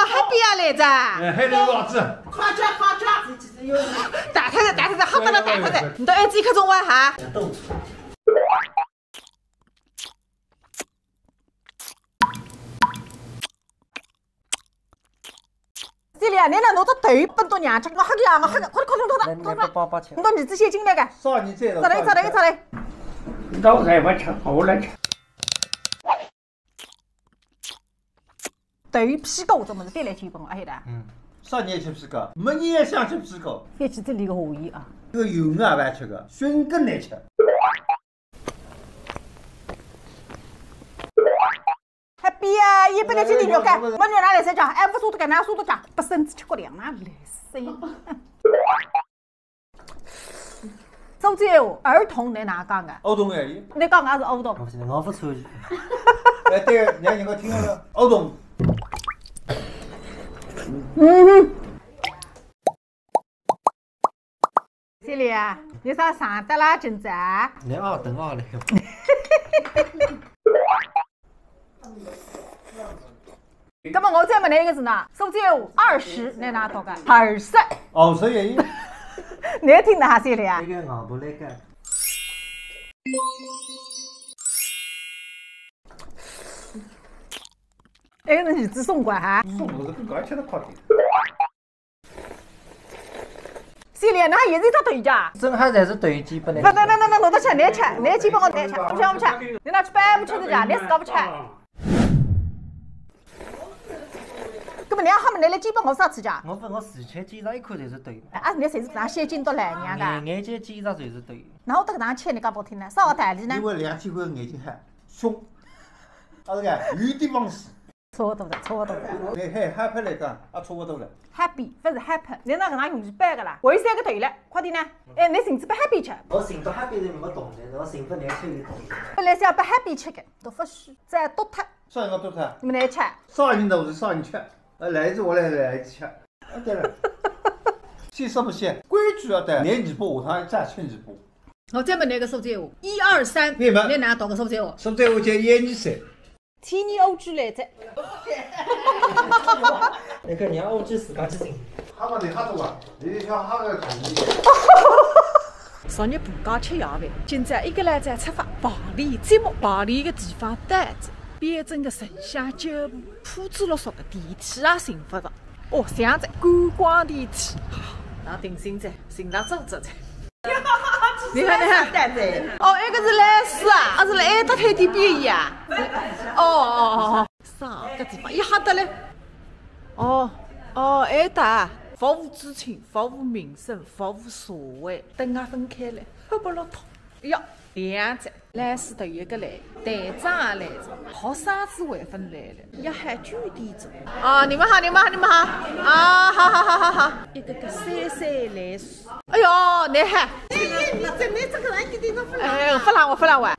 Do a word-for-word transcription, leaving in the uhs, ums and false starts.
还不要来着？哎，还来老子。快吃，快吃。打开了，打开了，好得了，打开了。你到埃及去中饭哈？这里啊，你那弄到头奔到娘家，我黑个啊，我黑个，快点，快点，快点，快点，快点，你到儿子先进来个。少你这个。再来，再来，再来。你到菜不吃，我来吃。 头皮狗怎么是带来吃帮我，哎的？嗯，啥人吃皮狗？没人也想吃皮狗。别吃这里个后裔啊。这个油啊，白吃个，熏更难吃。还别啊，也不能去领肉干，没人拿来吃讲，哎，不说的干，拿说的讲，不生子吃过粮，哪来生？ 苏州闲话，儿童，侬哪讲个？儿童哎。侬讲个是儿童。我勿晓得，我勿参与。哎，对，人家人家听了，儿童。嗯。谢谢啊，侬啥上得啦，今朝？侬二等二了。 那么我再问侬一个字呢，苏州闲话二十，侬哪读个？二十。二十也有。侬听哪哈些了呀？那个硬不来个。哎，那你只送过哈？送我是更加吃得快点。 谢谢，那也是一只头家。正好侪是头鸡不能。那那那那那，我都吃，侬吃，侬鸡帮我侬吃，我吃我吃，侬拿去拨我吃的家，侬自家勿吃。搿么侬还没来鸡帮我啥吃家？我勿，我自吃鸡上一口侪是头。啊，侬侪是拿先进到来娘个。眼眼睛鸡上侪是头。然后这个哪吃你讲不听呢？啥个道理呢？因为两千块眼睛还凶，啊，这个有地方死。 差勿多个，差勿多个。哎嘿，happy来讲，也差勿多了。Happy，勿是happy，侬哪搿能容易背个啦？还有三个头了，快点呢！哎，侬寻只拨happy吃。我寻拨happy是没动的，我寻拨侬吃有动的。本来是要拨happy吃个，都勿许，再剁脱。啥人要剁脱？你们来吃。啥人都是啥人吃，呃，来一只我来，来一只吃。啊，对了，信是不信？规矩要得，侬二百，下趟再吃二百。我再问侬个苏州闲话，一二三，侬哪读个苏州闲话？苏州闲话叫一二三。 天然乌鸡来着。那个让乌鸡自家去寻。哈嘛，侬哈多啊，侬像哈个同意。昨日婆家吃夜饭，今朝一个来在出发，排练节目，排练个地方到着，标准个城乡交步，铺子落索个电梯也寻勿着。哦，想着观光电梯，啊，那定心着，寻着做着着。 侬看，侬看。哦，埃个是来世啊，还是来埃搭开店便宜啊？哦哦哦哦，啥个地方？一吓得嘞。哦哦，埃搭啊，服务知青，服务民生，服务社会，等下分开来，黑不落脱。哟，两只，来世头一个来，队长也来着，学生子还分来了，也还九点钟。啊，你们好，你们好，你们好。啊，好好好好好。一个个三三来世。 哎哟，侬还，哎，你这，你这个人一点都不冷。哎，勿冷我，勿冷我。